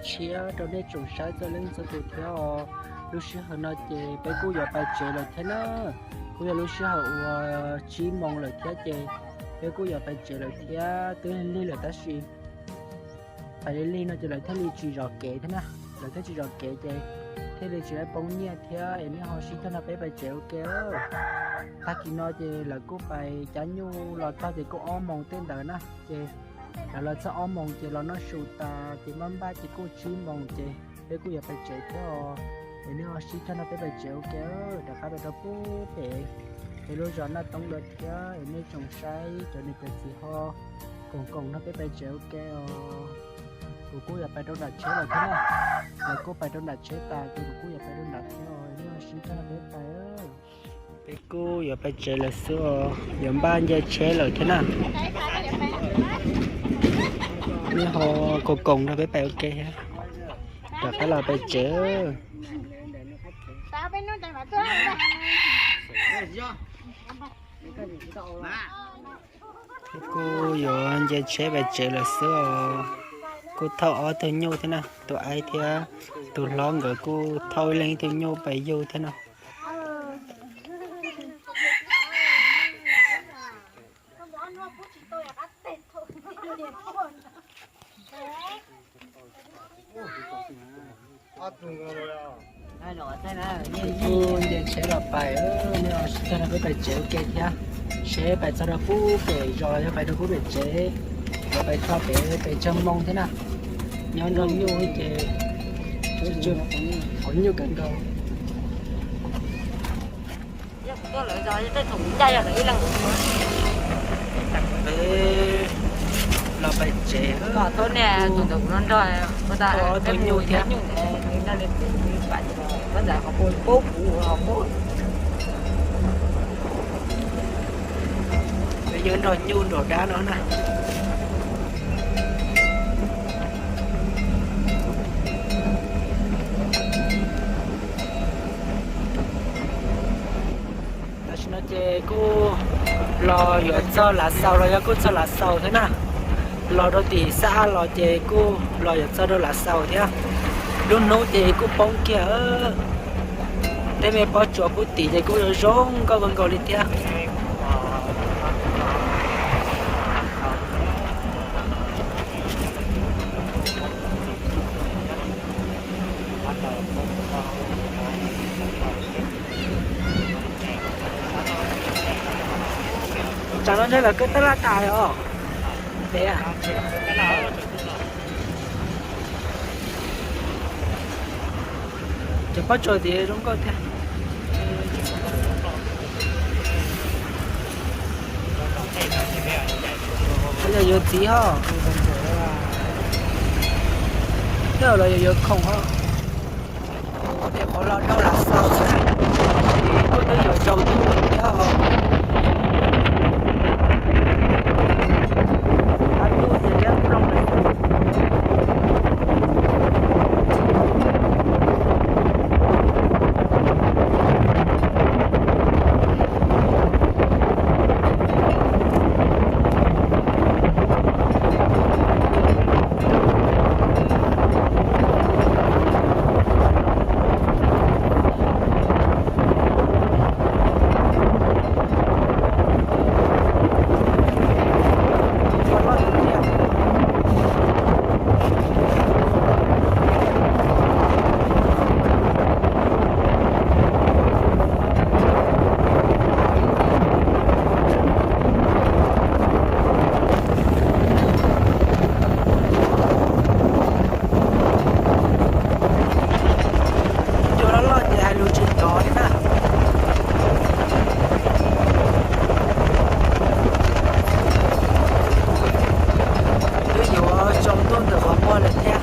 tshiab rau nej tsoom saib txhua leej txhua tus thiab os. Lub sij hawm no ces peb kuj yuav pais tsev lawm thiab na. Kuj yog lub sij hawm uas tsib moos lawm thiab ces peb kuj yuav pais tsev lawm thiab. Twb lig lawm tab sis pais lig lig no ces lawv thiaj li tsis zov kev thiab na. Lawv thiaj tsis zov kev ces thiaj li tsis poob nyiaj thiab es nej ho sib cog nrog peb pais tsev ua ke. Tag kis no ces lawv kuj pais cab nyuj los txog ces kuj ob moos tej ntawd na ces lawv los txog ob moos ces los noj su tas ces maj npaj ces kuj tsib moos ces peb kuj yuav pais tsev thiab os. Es nej ho sib cog nrog peb pais tsev ua ke. Rov qab pais rau pub pem peb lub zos Naj Toob lawm thiab es nej tsoom saib cov niam cov txiv ho koom koom nrog peb pais tsev ua ke os. Kuv kuj yuav pais rau nram tsheb lawm thiab na. Lawv kuj pais rau nram tsheb tas ces kuv kuj yuav pais rau nram thiab os. Nej ho sib cog nrog peb pais. Peb kuj yuav pais tsev lawm xwb os, yuav npaj nce tsheb lawm thiab na. Nej ho koom koom nrog peb pais ua ke thiab. Rov qab los pais tsev. Kuj yuav nce tsheb pais tsev lawm xwb os. Kuj thauj ob tug nyuj thiab na, tus aib thiab tus hlob nkawd kuj thauj ib leeg ib tug nyuj pais yug thiab na. Kuj nce tsheb los pais, nej ho sib cog nrog peb pais tsev ua ke thiab. Seb pais txog rau pub pem zos los yog pais rau pub pem tsev, los pais txog pem pes tsawg moo thiab na. Nyob nrog nyuj ces qhov nyuj kawg nkaus. Peb los pais tsev, ob tug nyuj thiab. Peb nyob nrog nyuj nraum dab no na. Tam sim no ces kuj los yuav txog Lav Xaus los yog kuj txog Lav Xaus thiab na. Los rau tim Xab Ab los ces kuj los yuav txog rau Lav Xaus thiab. Lub hnub ces kuj poob kiag. Tej me pob tsuas pub tim ces kuj zoo nkauj kawg nkaus li thiab. Tsam no ntshe lawv kawg tab laj tas os. Pem cov pob tsuas tid zoo nkauj thiab. Yog yuav txiv ho, tej zaum los yog yuav khoom ho. Tej qhov los rau Lav Xaus xwb, kuj twb yuav tsaus ntuj thiab os. Qab ntuj ces liab ploog lawm. Cua loj loj ces hais lus tsis ntov li na. Twb yuav tsaus ntuj ntawm qhov muag lawm thiab.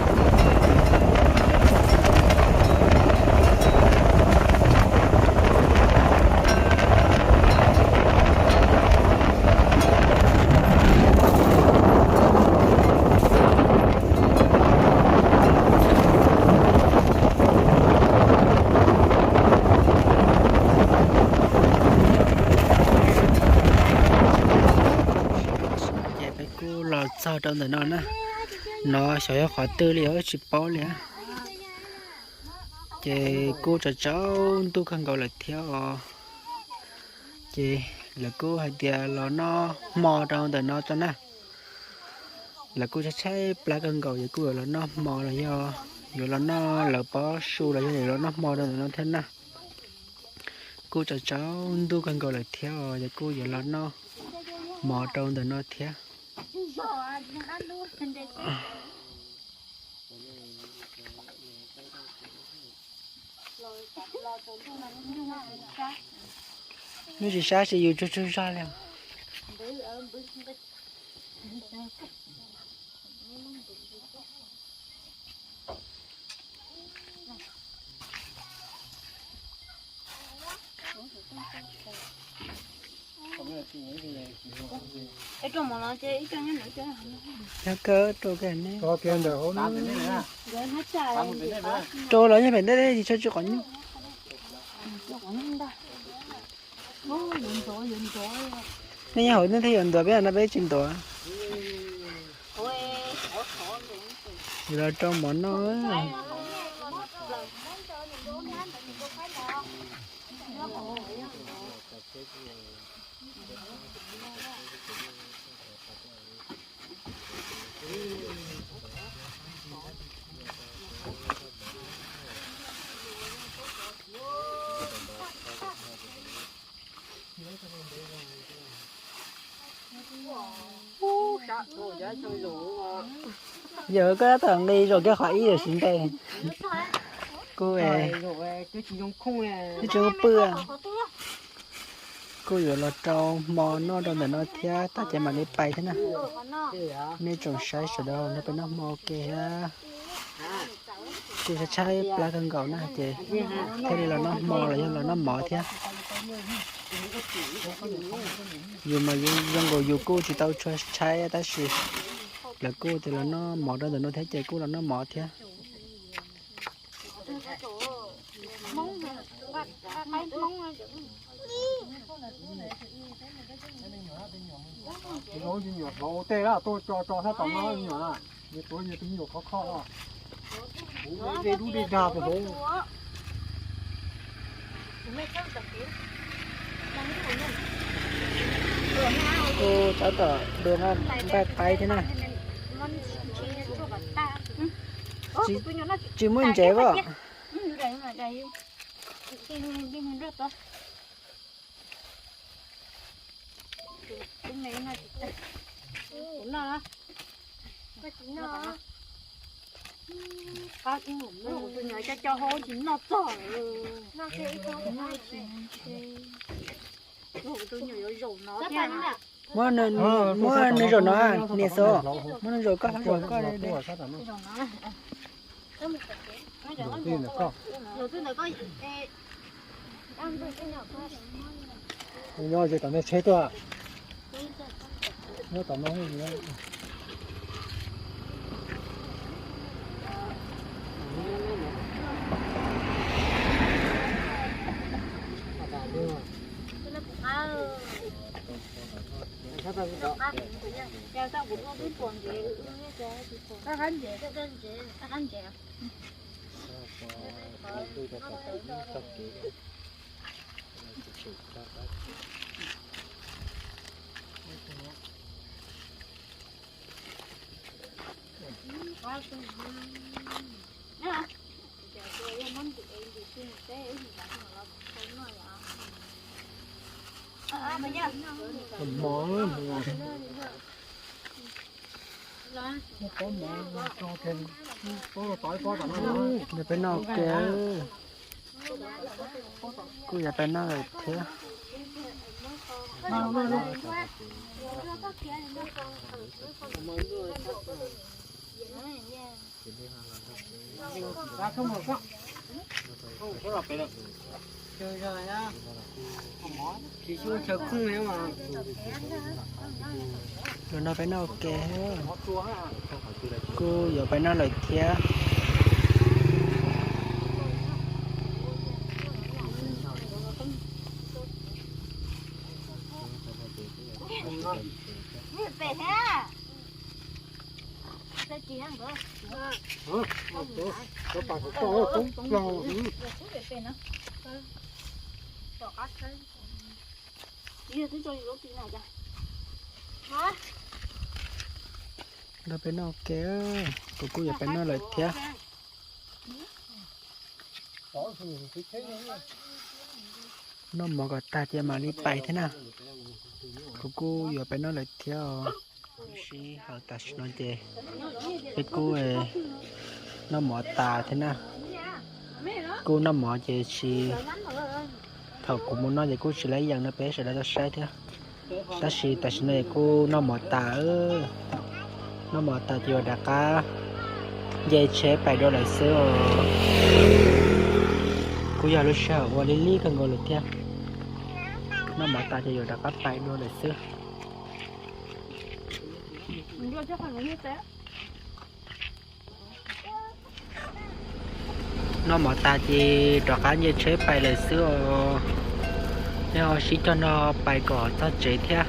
Ces peb kuj los txog rau ntawm no na. No xyov yog qhov twg li os, tsis paub li. Ces kuj tsaus tsaus ntuj kawg nkaus lawm thiab os. Ces lawv kuj hais tias los noj hmo rau ntawm no tso na. Lawv kuj tshaib tshaib plab kawg nkaus, ces kuj yuav los noj hmo los yog yuav los noj lawv pob su los yog yuav los noj hmo rau ntawm no thiab na. Kuj tsaus tsaus ntuj kawg nkaus lawm thiab os, ces kuj yuav los noj hmo rau ntawm no thiab. Nws tsis sab, tsis yus tsuag tsuag zog li. Nyob kawg rau kawg ne. Rau los yeej pem ntej tsis tshua tsis qhov nyuj. Nej nyob hauv nej thiaj yuav ntuav, peb no peb tsis ntuav. Los rau mov noj. Yog koj tab tom nqi zaum kiag qhov ib lawm siv nqe. Kuv tsis zoo pw. Kuj yuav los rau hmo noj rau ntawm no thiab, tag ces mam li pais thiab na. Nej tsoom saib sawv daws, nej peb noj hmo ua ke thiab. Kuj tshaib tshaib plab kawg nkaus na, ces thiaj li los noj hmo los yog los noj mov thiab. Yus mas yus zoo nkaus yus kuj tsis tau tshua tshaib tab sis lawv kuj tias los noj mov rau ntawm no thiab ces kuj los noj mov thiab. Tej no me nyuam hlob tej tuaj tso tso sab tom no me nyuam, nws tuav nws tus me nyuam khov kho. Dej dub dej dag tus hlob. Kuj tab tom dua nqaij qaib thiab na. Tsis muaj ntsev as. Muab nws zaum no, niam xav, muab nws zaum koj, zaum koj. Nyob ze tom nej tsheb tuaj. Nyob tom no. Nws peb noj ua ke, kuj yuav peb noj lawm thiab. Los no peb noj ua ke, kuj yuav peb noj lawm thiab. Nrog peb noj ua ke, kuv kuj yuav pais noj lawm thiab. Noj mov kom tag ces mam li pais thiab na. Kuv kuj yuav pais noj lawm thiab os. Sij hawm tam sim no ces peb kuj noj mov tas thiab na. Kuj noj mov ces tsis, thaum kuv mus noj ces kuj tsis laib yees no peb sawv daws tau saib thiab. Tab sis tam sim no es kuj noj mov tas, noj mov tas ces yuav rov qab nce tsheb pais dua lawm xwb os. Kuj yog lub sij hawm uas lig lig kawg nkaus lawm thiab. Noj mov tas ces yuav rov qab pais dua lawm xwb. Noj mov tas ces rov qab nce tsheb pais lawm xwb os. Nej ho sib cog nrog pais kom txog tsev thiab.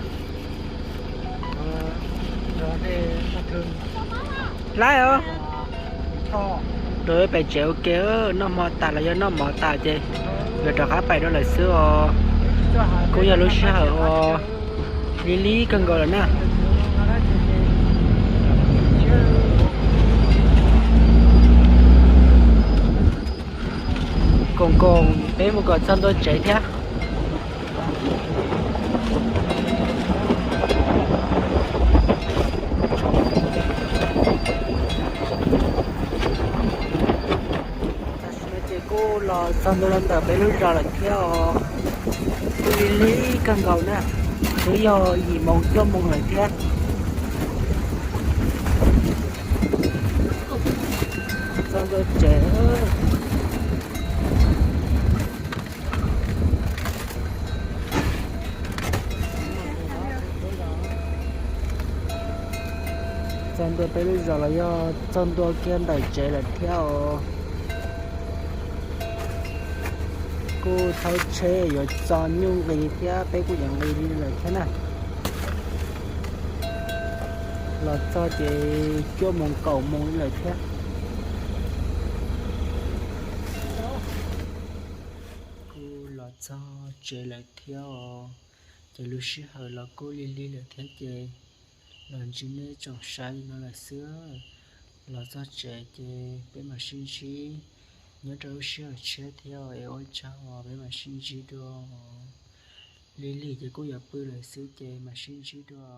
Laib os. Rau pais tsev ua ke, noj hmo tas los yog noj mov tas ces yuav rov qab pais dua lawm xwb os. Kuj yog lub sij hawm uas lig lig kawg nkaus lawm na. Koom koom peb mus kom txog ntua tsev thiab. Tam sim no ces kuj los txog ntua rau ntawm peb lub zos lawm thiab os. Kuj lig lig kawg nkaus na, twb yog yim moos cuaj moos lawm thiab. Txog ntua tsev. Txog ntua peb lub zos los yog txog ntua kiag ntawm tsev lawm thiab os. Kuj thawb tsheb yuav txog nyuj nqis thiab peb kuj yuav nqis li lawm thiab na. Los txog ces cuaj moos kaum moos li lawm thiab. Kuj los txog tsev lawm thiab os. Ces lub sij hawm los kuj lig lig lawm thiab ces los ntsib nej tsoom saib li no lawm xwb. Los txog tsev ces peb mam sib ntsib nyob rau lub sij hawm tshiab thiab es ua tsaug os, peb mam sib ntsib dua. Lig lig ces kuj yuav pw lawm xwb ces mam sib ntsib dua.